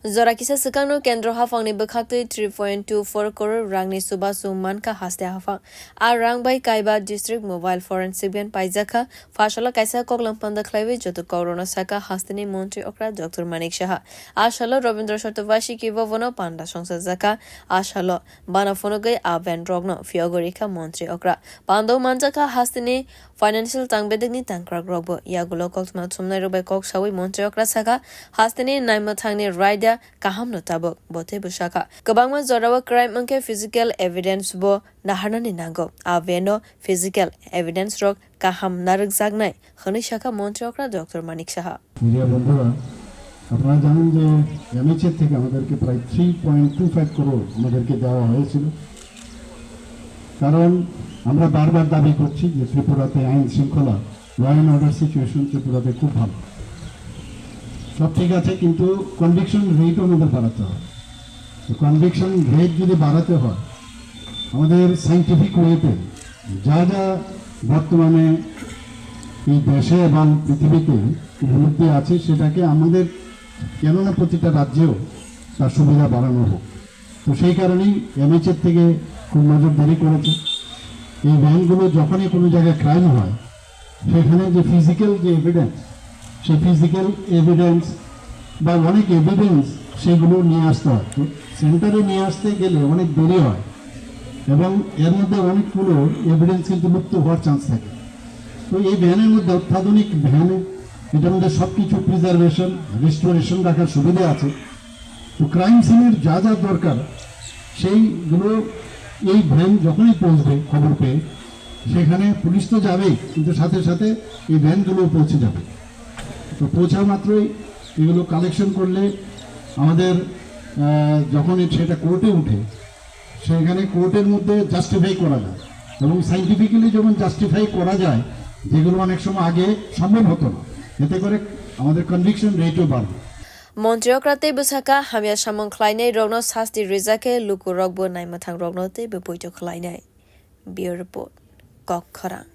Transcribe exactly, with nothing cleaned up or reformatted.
Jora kisa swkangno kendro haphangni bwkhaktwi three point two four koror rangni chubachu mankha haste haphang. A rang bai kaiba district mobile forensic van paijakha. Phasalo kaisa koklam panda khlaiwi joto kokrokno sakha hasteni montri okra Doctor Manik Saha. A salo Rabindra Chaturvedi kibo bono panda songchajakha. A salo bana phunugwi a van rokno phiyogwi rikha montri okra. Pando manjakha hasteni financial tangbedekni tangkrakrokbo. Yagulo koktwma thumnairok bai kok sawi montri okra sakha, hasteni naimwthangni raida kahamno tabuk, bo teibo sakha. Kwbangma jorao crime wngkhe physical evidence bo naharnani nango. A van-o physical evidence rok kaham narwkjaknai, hwnwi sakha montri okra Doctor Manik Saha. Media বন্ধুরা, আপনারা জানেন যে MHA থেকে আমাদেরকে প্রায় three point two five crore আমাদেরকে দেওয়া হয়েছিল। কারণ আমরা বারবার দাবি করছি যে ত্রিপুরাতে আইন শৃঙ্খলা, ল অ্যান্ড অর্ডার সিচুয়েশন ত্রিপুরাতে খুব ভালো, সব ঠিক আছে, কিন্তু কনভিকশন রেটও আমাদের বাড়াতে হবে। তো কনভিকশন রেট যদি বাড়াতে হয়, আমাদের সায়েন্টিফিক ওয়েতে যা যা বর্তমানে এই দেশে এবং পৃথিবীতে উপলব্ধি আছে, সেটাকে আমাদের কেননা প্রতিটা রাজ্যেও তার সুবিধা বাড়ানো হোক। তো সেই কারণেই এমএইচএর থেকে খুব নজরদারি করেছে। এই ভ্যানগুলো যখনই কোনো জায়গায় ক্রাইম হয়, সেখানে যে ফিজিক্যাল যে এভিডেন্স, সেই ফিজিক্যাল এভিডেন্স বা অনেক এভিডেন্স, সেগুলো নিয়ে আসতে হয়। তো সেন্টারে নিয়ে আসতে গেলে অনেক দেরি হয় এবং এর মধ্যে অনেকগুলো এভিডেন্স কিন্তু লুপ্ত হওয়ার চান্স থাকে। তো এই ভ্যানের মধ্যে অত্যাধুনিক ভ্যানে, এটার মধ্যে সব কিছু প্রিজার্ভেশন, রেস্টোরেশন রাখার সুবিধা আছে। তো ক্রাইম সিনের যা যা দরকার, সেইগুলো এই ভ্যান যখনই পৌঁছবে খবর পেয়ে, সেখানে পুলিশ তো যাবেই, কিন্তু সাথে সাথে এই ভ্যানগুলোও পৌঁছে যাবে। তো পৌঁছা মাত্রই এগুলো কালেকশন করলে আমাদের, আহ, যখন সেটা কোর্টে উঠে, সেখানে কোর্টের মধ্যে জাস্টিফাই করা যায় এবং সায়েন্টিফিক্যালি যখন জাস্টিফাই করা যায়, যেগুলো অনেক সময় আগে সম্ভব হতো না, এতে করে আমাদের কনভিকশন রেটও বাড়বে। Montri okra teibo sakha, hamya samung khlainai rokno sasti rijak khe luku rokbo naimwthang rokno teibo poito khlainai. Bureau Report, Kok Khorang.